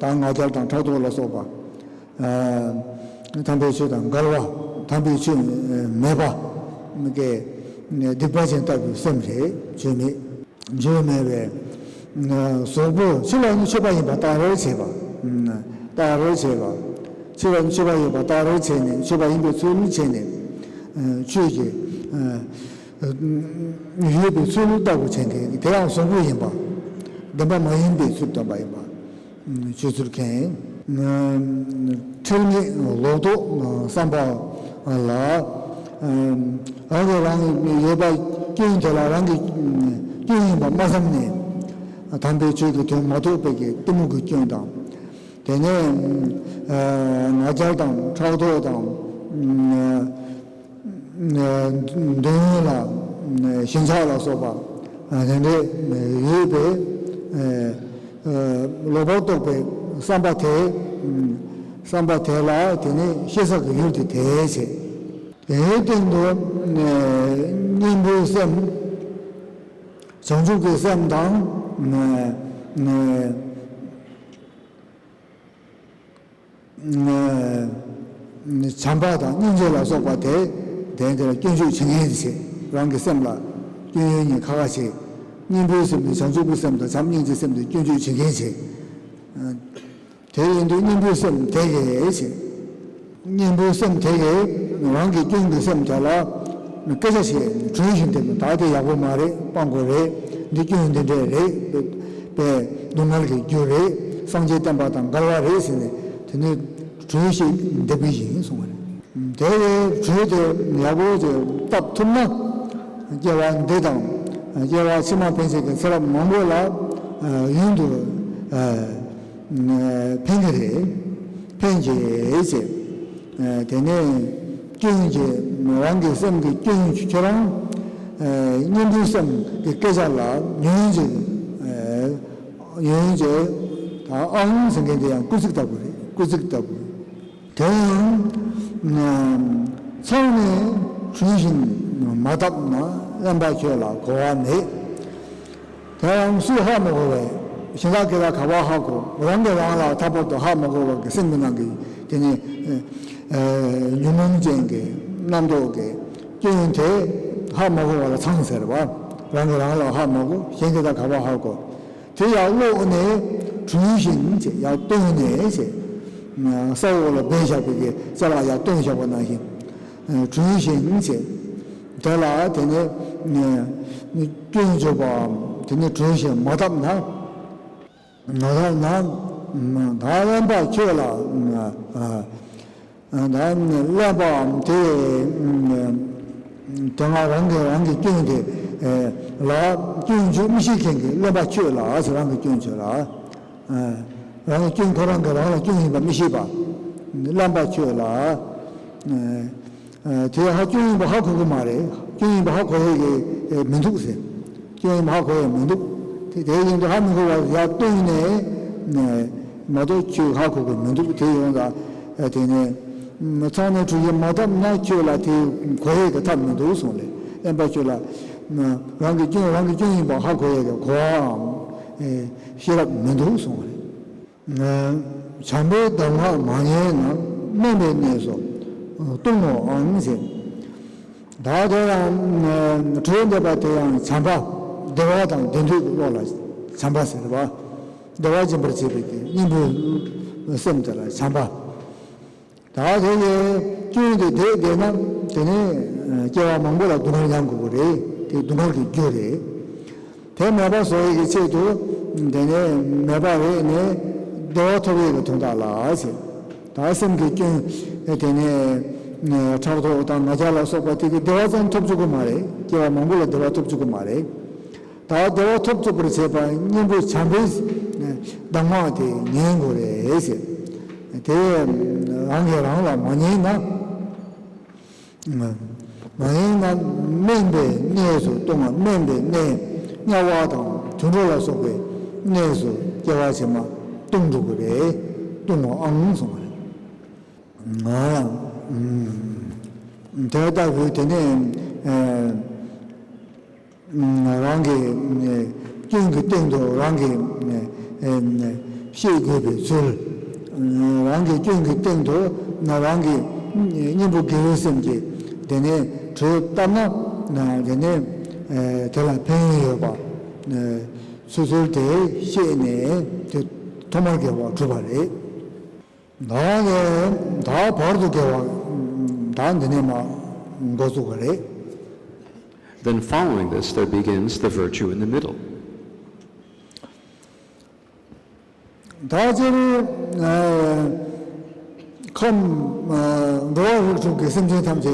ད་ང་རྒྱལ་དང་ཕྲག་དོག་ལ་སོགས་པ། དམ་པའི་ཆོས་དང་འགལ་བ། དམ་པའི་ཆོས་མེད་པ་གི་སྡིག་པ་ཅན་ལྟ་བུའི་སེམས་རེད། ཆོས་མེད། ཆོས་མེད་པས། གཟུགས་པོ་ཕྱི་ལ་ནི་མཆོད་པ་ཡིན་པ་རྟག་རེ་བྱེད་པ། རྟག་རེ་བྱེད་པ། ཕྱི་ལ་ནི་མཆོད་པ་ཡིན་པ་རྟག་རེ་བྱས་ནས་མཆོད་པ་ཡིན་པའི་ཚུལ་བྱས་ནས། ཆོས་ཀྱི་ཡོད་པའི་ཚུལ་ལྟ་བུ་བྱས་ཏེ་དེ་ཡང་གཟུགས་པོ་ཡིན་པ། བདེན་པ་མ་ཡིན་པའི་ཚུལ་སྟོན་པ་ཡིན་པ། ཆོས་ཚུལ་མཁན། ཁྲེལ་མེད་ལོག་རྟོག་བསམ་པ་ལ། རང་གིས་རང་གི་ཡོད་པ་སྐྱོན་དེ་ལ་རང་གི་སྐྱོན་ཡིན་པ་མ་བསམ་ནས། དམ་པའི་ཆོས་ཀྱི་དོན་མ་རྟོགས་པའི་གི་གཏི་མུག་གི་སྐྱོན་དང་། དེ་ནས་ང་རྒྱལ་དང་ཕྲག་དོག་དང་། འདོད་ཡོན་ལ་ཞེན་ཆགས་ལ་སོགས་པ་དེ་འདྲའི་ཡོད་པས། ལོག་པར་རྟོག་པའི་བསམ་པ་དེ། བསམ་པ་དེ་ལ་དེ་ནི་ཤེས་བྱ་གི་ཡུལ་དེ་དེའི་ཕྱིར། དེའི་སྟེང་དུ་གཉེན་པོའི་སེམས། བྱང་ཆུབ་ཀྱི་སེམས་དང་། བྱམས་པ་དང་སྙིང་རྗེ་ལ་སོགས་པ་དེ། དེ་དེ་ལ་སྐྱོན་བརྗོད་བྱེད་མཁན་དེ་བྱེད། རང་གི་སེམས་ལ་སྐྱོན་ཡོན་གཉིས་ཁ་ཁ་བྱེད། གཉེན་པོའི་སེམས་དེ་བྱང་ཆུབ་ཀྱི་སེམས་དང་བྱམས་སྙིང་རྗེའི་སེམས་དེ་སྐྱོན་བརྗོད་བྱེད་མཁན་བྱེད། དེ་ཡིན་དུས་གཉེན་པོའི་སེམས་དེ་གས་བྱེད། གཉེན་པོའི་སེམས་དེ་གས་རང་གི་སྐྱོན་གྱི་སེམས་དེ་ལ་སྐད་ཆ་བཤད། གྲོས་ཤིག་འདེབས་ན། ད་དེ་ཡག་པོ་མ་རེད། སྤང་དགོས་རེད། འདི་སྐྱོན་འདི་འདྲས་རེད། པས་སྡུག་བསྔལ་གྱི་རྒྱུ་རེད། སངས་རྒྱས་བསྟན་པ་དང་འགལ་བ་རེད་ཟེར་ནས་དེ་ནས་གྲོས་ཤིག་འདེབས་ཀྱི་ཡིན་གསུངས་པ་རེད། དེ་ཡི་གྲོས་དེ་ཡག་པོ་ཅིག་བཏབ་ཐུབ་ན། སྐྱེ་བ་འདི་དང་སྐྱེ་བ་ཕྱི་མ་ཕན་ཆད་ཀྱི་ཚེ་རབས་མང་པོ་ལ་ཡུན་དུ་ཕན་གྱི་རེད། ཕན་གྱི་རེད་ཅེས། དེ་ནས་སྐྱོན་གྱི་རང་གི་སེམས་ཀྱི་སྐྱོན་ཁྱོད་རང་གཉེན་པོའི་སེམས་ཀྱི་སྐད་ཆ་ལ་ཉོན་ཅིག་ཉོན་ཅིག་ད་ཨང་ཟེར་མཁན་དེ་ཡང་སྐུལ་ཚིག་ལྟ་བུ་རེད། སྐུལ་ཚིག་ལྟ་བུ། དེ་ཡང་། མཚང་ནས་གྲོས་བཞིན་མ་བཏབ་ན། གླེན་པ་ཁྱོད་ལ་གོ་བ་མེད། དེ་ཡང་སུས་ཧ་མ་གོ་བའི་གཞན་དག་གིས་ད་ག་པར་ཧ་གོ། རང་གིས་རང་ལ་ཐད་པར་དུ་ཧ་མ་གོ་བ་གི་སེམས་ཀྱི་ནང་གི་དེ་ནི་ཉོན་མོངས་ཅན་གྱི་རྣམ་རྟོག་གི་སྐྱོན་དེ་ཧ་མ་གོ་བ་ལ་མཚང་ཟེར་བ། རང་གིས་རང་ལ་ཧ་མ་གོ། གཞན་གྱིས་ད་ག་པར་ཧ་གོ། དེ་ཡར་ཀློག་ནས་གྲོས་བཞིན་ཅེས། ཡར་བཏོན་ནས་ཅེས། ས་འོག་ལ་སྦས་བཞག་པའི་གི་ཅ་ལག་ཡར་བཏོན་བཞག་པ་ནང་བཞིན། གྲོས་བཞིན་ཅེས། དེ་ལ་དེ་ནས་སྐྱོན་བརྗོད་པའམ་དེ་ནས་གྲོས་བཞིན་མ་བཏབ་ན། མ་བཏབ་ན། ད་གླེན་པ་ཁྱོད་ལ། ད་གླེན་པའམ་དེ། དེ་སྔ་རང་གིས་རང་གི་སྐྱོན་དེ་ལ་སྐྱོན་བརྗོད་མི་ཤེས་མཁན་གྱི་གླེན་པ་ཁྱོད་ལ་ཟེར། རང་གི་སྐྱོན་ཁྱོད་ལ། རང་གི་སྐྱོན་ཁོ་རང་གིས་རང་ལ་སྐྱོན་ཡིན་པ་མི་ཤེས་པ། གླེན་པ་ཁྱོད་ལ། དེ་ཧ་སྐྱོན་ཡིན་པ་ཧ་གོ་གི་མ་རེད། སྐྱོན་ཡིན་པ་ཧ་གོ་ཡས་ཀྱི་མི་འདུག་ཟེར། སྐྱོན་ཡིན་པ་ཧ་གོ་ཡས་མི་འདུག་དེ་དེ་ཡིན་དུས་ཧ་མི་གོ་བར་ཡར་བཏོན་ནས་མ་གཏོགས་ཁྱོད་ཧ་གོ་གི་མི་འདུག་དེ་ཡོང་ཙང་དེ་ནས་མཚང་ནས་གྲོས་བཞིན་མ་བཏབ་ན། ཁྱོད་ལ་དེ་གོ་ཡས་ཀྱི་ཐབས་མི་འདུག་གསུངས་ལས། གླེན་པ་ཁྱོད་ལ་རང་གི་སྐྱོན་རང་གི་སྐྱོན་ཡིན་པ་ཧ་གོ་ཡས་ཀྱི་གོ་བའམ་ཤེས་རབ་མི་འདུག་གསུངས་པ་རེད། བྱམས་པའི་གདམས་ངག་མ་ཉན་ན། དམན་པའི་གནས་སུ་ལྟུང་ངོ་ཨང་ཟེར། ད་དེ་ཡང་གྲོས་འདེབས་པ་དེ་ཡང་བྱམས་པ། བདེ་བ་དང་ལྡན་འདོད་ཀྱི་བློ་ལ་བྱམས་པ་ཟེར་བ། བདེ་བ་འབྱིན་པར་བྱེད་པའི་གི་གཉེན་པོའི་སེམས་དེ་ལ་བྱམས་པ། ད་དེ་ཡི་སྐྱོན་དེ་བསྡད་བསྡད་ན་དེ་ནས་སྐྱེ་བ་མང་པོ་ལ་སྡུག་བསྔལ་མྱང་དགོས་ཀྱི་རེད། དེ་སྡུག་བསྔལ་གྱི་རྒྱུ་རེད། དེ་མེད་པ་བཟོ་ཡས་ཀྱི་ཆེད་དུ་དེ་ནས་མེད་པ་རེད་ནས་བདེ་བ་ཐོབ་ཡས་ཀྱི་དོན་དག་ལ་ཟེར། ད་སེམས་ཀྱི་སྐྱོན་དེ་ནས་ཕྲག་དོག་དང་ང་རྒྱལ་ལ་སོགས་པ་དེ་གི་བདེ་བ་ཙམ་ཐོབ་བཅུག་གི་མ་རེད། སྐྱེ་བ་མང་པོ་ལ་བདེ་བ་ཐོབ་བཅུག་གི་མ་རེད། ད་བདེ་བ་ཐོབ་བཅུག་པར་བྱེད་པ་གཉེན་པོ་བྱམས་པའི་གདམས་ངག་དེ་ཉན་དགོས་རེད་ཟེར། དེ་རང་གིས་རང་ལ་མ་ཉན་ན། མ་ཉན་ན་དམན་པའི་གནས་སུ་ལྟུང་བ། དམན་པའི་གནས། དམྱལ་བ་དང་དུད་འགྲོ་ལ་སོགས་པའི་གནས་སུ་སྐྱེ་བ་ཕྱི་མ་ལྟུང་འགྲོ་གི་རེད། ལྟུང་ངོ་ཨང་གསུངས་པ་རེད། ང་ཡང་དེ་ལྟ་བུའི་དེ་ནས་རང་གི་སྐྱོན་གྱི་སྟེང་དུ་རང་གིས་ཤེས་དགོས་པའི་ཚུལ། རང་གི་སྐྱོན་གྱི་སྟེང་དུ་རང་གི་གཉེན་པོ་དགེ་བའི་སེམས་ཀྱིས་དེ་ནས་དྲོད་བཏབ་ན་དེ་ནས་དེ་ལ་ཕན་ཡོན་ཡོད་པ། ཚུལ་ཚུལ་དེ་ཤེས་ནས་དེ་ཐོག་མར་དགེ་བ་གྲུབ་པ་རེད། ད་ནས་ད་བར་དུ་དགེ་བ་ད་འདི་ནས་མ་འགོ་བཙུགས་པ་རེད། Then following this, there begins the virtue in the middle. ད་སྤྱིར་ཁམས་འགྲོ་བ་རིགས་དྲུག་གི་སེམས་ཅན་ཐམས་ཅད་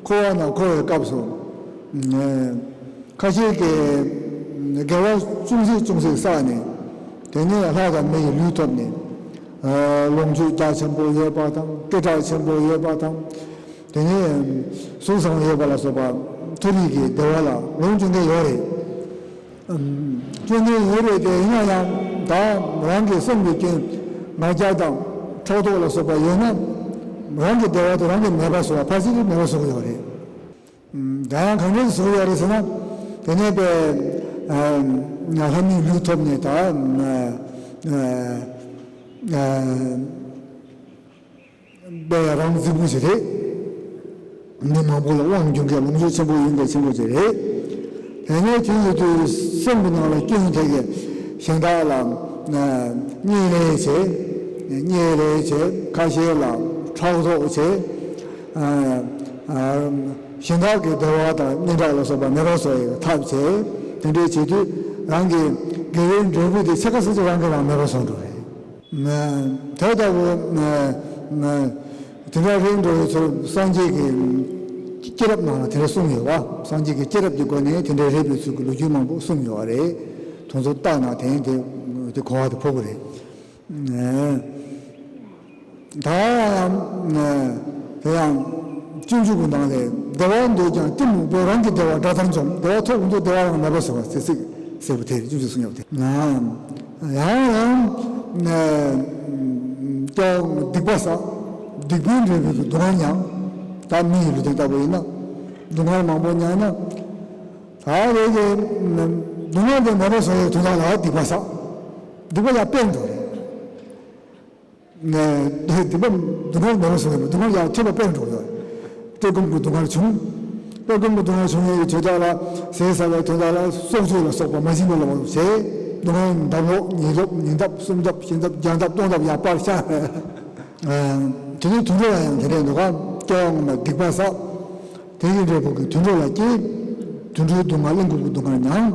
འཁོར་བ་ན་འཁོར་བའི་སྐབས་སུ། ཁ་ཤས་ཀྱིས་དགེ་བ་ཅུང་ཟད་ཅུང་ཟད་བསགས་ནས། དེ་ནས་ལྷ་དང་མི་ཡི་ལུས་ཐོབ་ནས། ལོངས་སྤྱོད་རྒྱ་ཆེན་པོ་ཡོད་པ་དང་། སྐད་གྲགས་ཆེན་པོ་ཡོད་པ་དང་། དེ་ནས་གཟུགས་བཟང་ཡོད་པ་ལ་སོགས་པ་མཐོ་རིས་ཀྱི་བདེ་བ་ལ་ལོངས་སྤྱོད་མཁན་ཡོད་རེད། སྤྱོད་མཁན་ཡོད་རེད་དེ། ཡིན་ན་ཡང་ད་རང་གི་སེམས་ཀྱི་སྐྱོན་ང་རྒྱལ་དང་ཕྲག་དོག་ལ་སོགས་པ་ཡོད་ན། རང་གི་བདེ་བ་དེ་རང་གིས་མེད་པ་བཟོ་བ། ཕལ་ཆེར་མེད་པ་བཟོ་གི་ཡོད་རེད། ད་ཡང་གང་འདྲ་བཟོ་ཡོད་རེད་ཟེར་ན། དེ་ནས་པའི་ལྷ་མིའི་ལུས་ཐོབ་ནས་ད་པའི་རང་རྫིག་པོ་ཞིག་རེད། མི་མང་པོ་ལ་དབང་སྒྱུར་མཁན་ལོངས་སྤྱོད་ཆེན་པོ་ཡིན་པའི་ཆེན་པོ་ཞིག་རེད། དེ་ནས་དེ་ཡོད་དུས་སེམས་ཀྱི་ནང་ལ་སྐྱོན་དེ་གས་གཞན་དག་ལ་བརྙས་ལས་བྱེད། བརྙས་ལས་བྱེད། ཁ་ཤས་ལ་ཕྲག་དོག་བྱེད། གཞན་དག་གི་བདེ་བ་དང་སྙན་གྲགས་ལ་སོགས་པ་མེད་པར་བཟོ་ཡི་ཐབས་བྱེད། དེ་འདྲའི་བྱེད་དུས་རང་གི་དགེ་བའི་འབྲས་བུ་དེ་ཕྱེད་ཀ་ཙམ་ཅིག་རང་གིས་རང་མེད་པར་བཟོ་འགྲོ་རེད། དེ་ལྟ་བུ་དེ་འདྲ་རེད་འགྲོ་བའི་ཚུལ་སངས་རྒྱས་ཀྱི་སྐྱེས་རབས་ནང་ལ་དེ་འདྲ་གསུངས་ཡོད་པ། སངས་རྒྱས་ཀྱི་སྐྱེས་རབས་ཀྱི་སྒོ་ནས་དེ་འདྲ་རེད་པའི་ཚུལ་གྱི་ལོ་རྒྱུས་མང་པོ་གསུངས་ཡོད་པ་རེད། དེ་ཚོ་བལྟས་ན་དེ་དེ་དེ་གོ་བ་དེ་ཕོག་གི་རེད། ད་ཡང་དེ་ཡང་སྤྱོད་འཇུག་གི་ནང་ལས་བདེ་བ་འདོད་ཀྱང་གཏི་མུག་པོ། རང་གི་བདེ་བ་དགྲ་ལྟར་འཇོམས། བདེ་བ་ཐོབ་འོང་དུས་བདེ་བ་རང་མེད་པར་བཟོ་བ་ཟེར་ཚིག་ཟེར་བ་དེ་སྤྱོད་འཇུག་གསུངས་ཡོད་དེ། ཡང་ཡང་སྐྱོ་སྡིག་པ་བསགས། སྡིག་པའི་འབྲས་བུ་གི་སྡུག་བསྔལ་མྱང་། ད་མི་ཡི་ལུས་རྟེན་ལྟ་བུ་ཡིན་ན་སྡུག་བསྔལ་མང་པོ་མྱངས་ན། ད་རེས་ཀྱི་སྡུག་བསྔལ་དེ་མེད་པ་བཟོ་བའི་དོན་དག་ལ་སྡིག་པ་བསགས། སྡིག་པ་ཡང་སྤེལ་འགྲོ་རེད། སྡིག་པ་སྡུག་བསྔལ་མེད་པ་བཟོ་བའི་སྡུག་བསྔལ་ཡང་ཐེབས་པ་སྤེལ་འགྲོ་ཡོད། བཀྲེས་སྐོམ་གྱི་སྡུག་བསྔལ་བྱུང་། བཀྲེས་སྐོམ་གྱི་སྡུག་བསྔལ་བྱུང་བའི་དོན་དག་ལ། ཟས་ཟ་བའི་དོན་དག་ལ་སྲོག་གཅོད་ལ་སོགས་པ་མ་བྱིན་པ་ལ་བྱས། སྡུག་བསྔལ་ལྡབ་ལོག་ཉིས་ལྡབ་ཉིས་ལྡབ་གསུམ་ལྡབ་བཞི་ལྡབ་བརྒྱ་ལྡབ་སྟོང་ལྡབ་ཡང་སྤར་ཤག་དེ་ནས་དུད་འགྲོ་ལ་ཡང་དེ་འདྲའི་འདུག་ག་སྐྱེ་བ་སྔོན་མ་སྡིག་པ་བསགས། དེ་ཡི་འབྲས་བུ་གི་དུད་འགྲོ་ལ་སྐྱེས། དུད་འགྲོའི་སྡུག་བསྔལ་གླེན་ལྐུགས་ཀྱི་སྡུག་བསྔལ་མྱངས།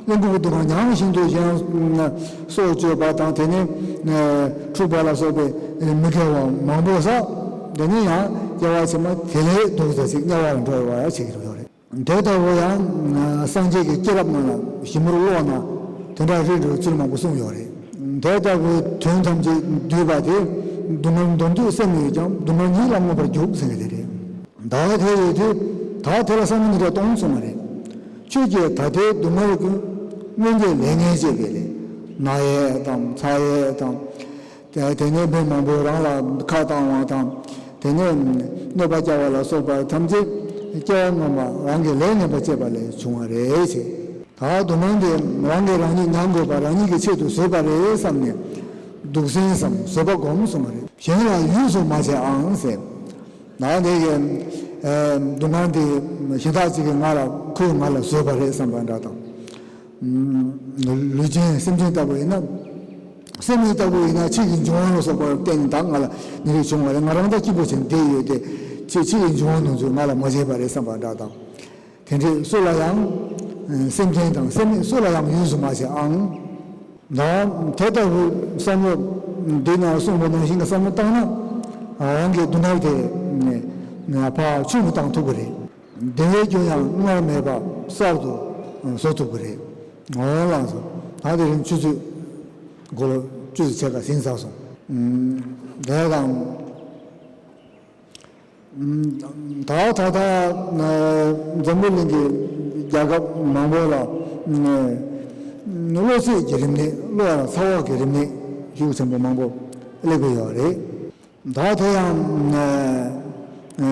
གླེན་ལྐུགས་ཀྱི་སྡུག་བསྔལ་མྱངས་བཞིན་དུ་གཞན་སྲོག་གཅོད་པ་དང་། དེ་ནས་འཁྲུག་པ་ལ་སོགས་པའི་མི་དགེ་བ་མང་པོ་བསགས། དེ་ནས་ཡང་སྐྱེ་བ་ཕྱི་མ་དེ་ལས་སྡུག་ཙམ་ཞིག་དམྱལ་བར་འགྲོ་བར་བྱེད་ཀྱི་ཡོད་རེད། དེ་ལྟ་བུ་ཡང་སངས་རྒྱས་ཀྱི་སྐྱེས་རབས་ནང་ལ་ཞིབ་མོར་ཀློག་ན་དེ་འདྲ་རེད་འགྲོ་ཚུལ་མང་པོ་གསུངས་ཡོད་རེད། དེ་ལྟ་བུའི་དོན་ཐམས་ཅད་བསྡུས་པ་དེ། སྡུག་བསྔལ་འདོར་འདོད་སེམས་ཡོད་ཀྱང་། སྡུག་བསྔལ་ཉིད་ལ་མངོན་པར་རྒྱུག་ཟེར་གྱི་དེ་རེད། ད་དེ་ཡོད་དུས་ད་དེ་ལ་བསམ་བློ་འདི་འདྲ་གཏོང་གསུངས་པ་རེད། ཁྱོད་ཀྱིས་ད་ལྟའི་སྡུག་བསྔལ་ཀུན། སྔོན་གྱི་ལས་ངན་བྱས་པའི་ལས། ན་ཡས་དང་ཚ་ཡས་དང་། དེ་དེ་ནས་མི་མང་པོས་རང་ལ་ཁ་བཏང་བ་དང་། དེ་ནས་གནོད་པ་བསྐྱལ་བ་ལ་སོགས་པ་ཐམས་ཅད་སྐྱེ་བ་སྔོན་མ་རང་གིས་ལས་ངན་པ་བྱས་པ་ལས་བྱུང་བ་རེད་ཅེས། ད་སྡུག་བསྔལ་འདི་རང་གིས་རང་ཉིད་མྱང་དགོས་པ་རང་ཉིད་ཀྱི་ཆེད་དུ་བཟོས་པ་རེད་བསམ་ནས། སྡུག་སྲན་སམ་བཟོད་པ་སྒོམ་གསུངས་པ་རེད། གཞན་ལ་ཡུས་སུ་མ་བྱེད་ཨང་ཟེར། ད་འདི་གི་སྡུག་བསྔལ་འདི་གཞན་དག་ཅིག་གིས་ང་ལ། ཁོས་ང་ལ་བཟོས་པ་རེད་བསམ་པ་འདྲ་དང་། ལུས་ཅན་སེམས་ཅན་ལྟ་བུ་ཡིན་ན། སེམས་ཅན་ལྟ་བུ་ཡིན་ན་ཕྱིས་ཀྱི་འབྱུང་བ་ལ་སོགས་པར་བརྟེན་ནས་ད་ང་ལ་འདི་རིགས་བྱུང་བ་རེད། ང་རང་ད་སྐྱིད་པོ་བྱས་བསྡད་ཡོད་དེ། ཕྱིས་ཕྱིས་ཀྱི་འབྱུང་བ་ནང་ཚུད་ང་ལ་མ་བྱས་པ་རེད་བསམ་པ་འདྲ་དང་། དེ་འདྲའི་སུ་ལ་ཡང་། སེམས་ཅན་དང་སེམས་མེད་སུ་ལ་ཡང་ཡུས་སུ་མ་བྱེད་ཨང་། ད་དེ་ལྟ་བུའི་བསམ་བློ་འདི་ནང་གསུངས་པ་ནང་བཞིན་གྱི་བསམ་བློ་བཏང་ན། རང་གི་སྡུག་བསྔལ་དེ་ཕར་ཆུད་དུ་བཏང་ཐུབ་ཀྱི་རེད། བདེ་བའི་རྒྱུ་ཡང་སྔར་མེད་པ་གསར་དུ་བཟོ་ཐུབ་ཀྱི་རེད། འོ་ལགས་སོ། ད་དེ་རིང་ཆུ་ཚོད་འགོ་ལོ་བཅུ་ཙམ་ཕྱེད་ཀ་ཟིན་ཚར་སོང་། དེ་དང་། ད་ད་ལྟ་འཛམ་བུ་གླིང་གི་རྒྱལ་ཁབ་མང་པོ་ལ་གློ་ཚད་ཀྱི་རིམས་ནད། གློ་བ་ཚ་བ་གི་རིམས་ནད་ཤུགས་ཆེན་པོ་མང་པོ་སླེབས་ཀྱི་ཡོད་རེད། ད་དེ་ཡང་ཨ་ཨ་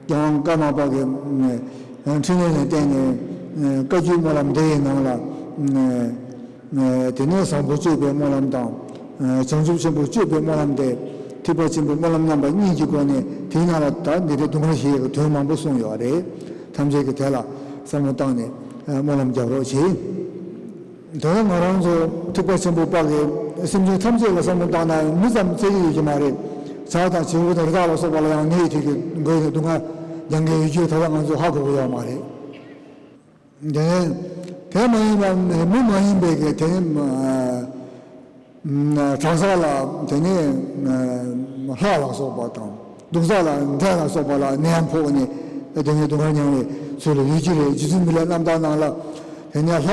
རྒྱལ་དབང་ཀརྨ་པ་གི་ཨ་འཕྲིན་ལས་ལ་བརྟེན་ནས་ཨ་བཀའ་བརྒྱུད་སྨོན་ལམ་སྡེ་ཡི་ནང་ལ་ཨ་ཨ་དེ་ནས་བཟང་པོ་སྤྱོད་པའི་སྨོན་ལམ་དང་། ཨ་བྱང་ཆུབ་ཆེན་པོ་སྤྱོད་པའི་སྨོན་ལམ་སྟེ། ཐེག་པ་ཆེན་པོའི་སྨོན་ལམ་རྣམ་པ་གཉིས་ཀྱི་སྒོ་ནས་དེའི་ནང་ལ་ད་འདི་འདྲའི་སྡུག་བསྔལ་ཞི་ཡི་དོན་མང་པོ་གསུངས་ཡོད་རེད། ཐམས་ཅད་ཀྱིས་དེ་ལ་བསམ་བློ་བཏང་ནས་ཨ་སྨོན་ལམ་རྒྱག་རོགས་གྱིས། དེ་ནས་ང་རང་ཚོ་ཐེག་པ་ཆེན་པོ་པ་གི་སེམས་ཅན་ཐམས་ཅད་ལ་བསམ་བློ་བཏང་ན་མི་ཙམ་འཚེ་གི་ཡོད་ཀྱི་མ་རེད། བྱ་དང་བྱིའུ་དང་རི་དྭགས་ལ་སོགས་པ་ལ་ཡང་ནད་དེ་གི་འགོས་ནས་སྡུག་བསྔལ་མྱང་མཁན་ཡོད་རྒྱུ་ད་ལྟ་ང་ཚོས་ཧ་གོ་གི་ཡོད་མ་རེད། དེ་ནས་དེ་མ་ཡིན་པ་མི་མ་ཡིན་པའི་གི་དེ་ནས་ཨ་དྲག་ས་ལ་དེ་ནས་ལྷ་ལ་སོགས་པ་དང་། སྡུག་ས་ལ་འདྲེ་ལ་སོགས་པ་ལ་ནད་ཡམས་ཕོག་ནས་དེ་ནས་སྡུག་བསྔལ་མྱང་བའི་ཚུལ་ལ་ཡོད་ཀྱི་རེད། རྗེ་བཙུན་མི་ལའི་རྣམ་ཐར་ནང་ལ་དེ་ནས་ལྷ་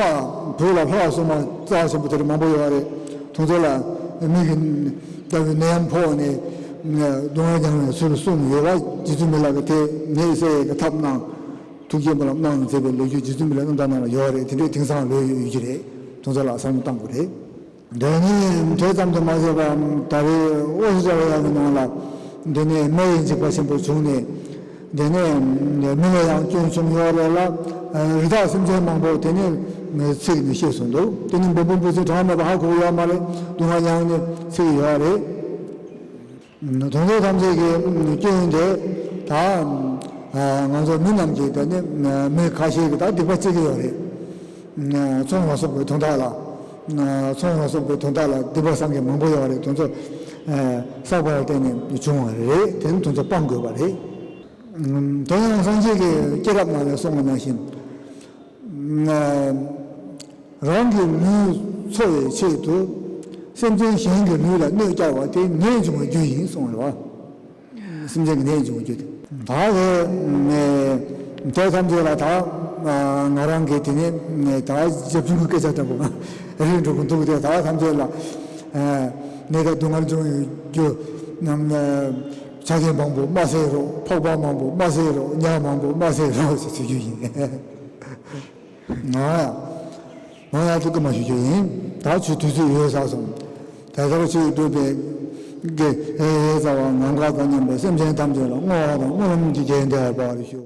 བོད་ལ་ལྷ་གསུམ་མ་རྩ་ཆེན་པོ་དེ་འདྲ་མང་པོ་ཡོད་རེད། དེ་ཚོ་ལ་མི་གི་ལྟ་བུའི་ནད་ཡམས་ཕོག་ནས་སྡུག་བསྔལ་མྱང་བའི་ཚུལ་གསུངས་ཡོད་པ་རྗེ་བཙུན་མི་ལ་གི་དེ་ནད་སེལ་ཡས་ཀྱི་ཐབས་གནང་། ཐུགས་བསྐྱེད་སྨོན་ལམ་གནང་མཛད་པའི་ལོ་རྒྱུས་རྗེ་བཙུན་མི་ལའི་རྣམ་ཐར་ནང་ལ་ཡོད་རེད། དེ་འདྲའི་དེང་སང་ལོས་ཡོད་ཀྱི་རེད། དེ་ཚོ་ལ་བསམ་བློ་གཏང་དགོས་རེད། འདི་ནི་དེ་ཙམ་དུ་མ་ཟད་པར་ད་རེས་ཨོ་སི་ཀྲ་ལི་ཡ་གི་ནང་ལ་འདི་ནས་མེ་ཡི་འཇིགས་པ་ཆེན་པོ་བྱུང་ནས། འདི་ནས་མི་ལ་ཡང་སྐྱོན་བྱུང་ཡོད་རེད་ལ། རི་དྭགས་སེམས་ཅན་མང་པོ་དེ་ནས་ཚིག་ནས་སྐྱེས་སོང་འདུག་དེ་ནི་འབུ་འབུ་འབུ་ཚོས་གྲངས་མེད་པ་ཧ་གོ་ཡོད་མ་རེད། སྡུག་བསྔལ་མྱངས་ནས་ཚིག་ཡོད་རེད། དེ་ཚོ་ཐམས་ཅད་ཀྱི་སྐྱོན་དེ་ད་ང་ཚོ་མི་རྣམས་ཀྱིས་ད་ནི་མི་ཁ་ཤས་ཀྱིས་ད་སྡིག་པ་བརྩི་གི་ཡོད་རེད། ཚོང་ལ་སོགས་པའི་དོན་དག་ལ། ཚོང་ལ་སོགས་པའི་དོན་དག་ལ་སྡིག་པ་བསགས་མཁན་མང་པོ་ཡོད་རེད། དེ་ཚོ་བསགས་པ་ལ་བརྟེན་ནས་བྱུང་བ་རེད། དེ་ནི་དེ་ཚོ་སྤང་དགོས་པ་རེད། དེ་ཡང་སངས་རྒྱས་ཀྱི་སྐྱེས་རབས་ནང་ལ་གསུངས་པ་ནང་བཞིན། རང་གི་ལུས་འཚོ་བའི་ཆེད་དུ་སེམས་ཅན་གཞན་གྱི་ལུས་ལ་གནོད་བསྐྱལ་བ་དེ་ནད་འབྱུང་བའི་རྒྱུ་ཡིན་གསུངས་རེད་བ། སེམས་ཅན་གྱི་ནད་འབྱུང་བའི་རྒྱུ་དེ། ད་རེས་དེ་ཐམས་ཅད་ལ་ད་ང་རང་གིས་དེ་ནས་ད་ཞབས་དྲུང་གི་སྐད་ཆ་ལྟ་བུ་རེད་འགྲོ་གི་འདུག་དེ་ད་ཐམས་ཅད་ལ་ནད་དང་སྡུག་བསྔལ་འབྱུང་བའི་རྒྱུ་རྣམས་ཆ་རྐྱེན་མང་པོ་མ་བསད་རོགས། ཕོག་པ་མང་པོ་མ་བསད་རོགས། ཉ་མང་པོ་མ་བསད་རོགས་ཞེས་ཞུ་རྒྱུ་ཡིན། ང་ང་ཡང་ཐུགས་ཀྱི་མ་ཞུ་རྒྱུ་ཡིན། ད་ཆུ་དུས་ཚོད་ཡོལ་ཚར་སོང་། ད་ལྟར་ཆུ་སྒྲུབ་པའི་དགེ་ཨེ་ཨེ་རྩ་བ་ངང་ག་དང་མཉམ་པའི་སེམས་ཅན་ཐམས་ཅད་ལ་བསྔོ་བ་དང་སྨོན་ལམ་གྱི་རྒྱས་འདེབས་པར་ཞུ།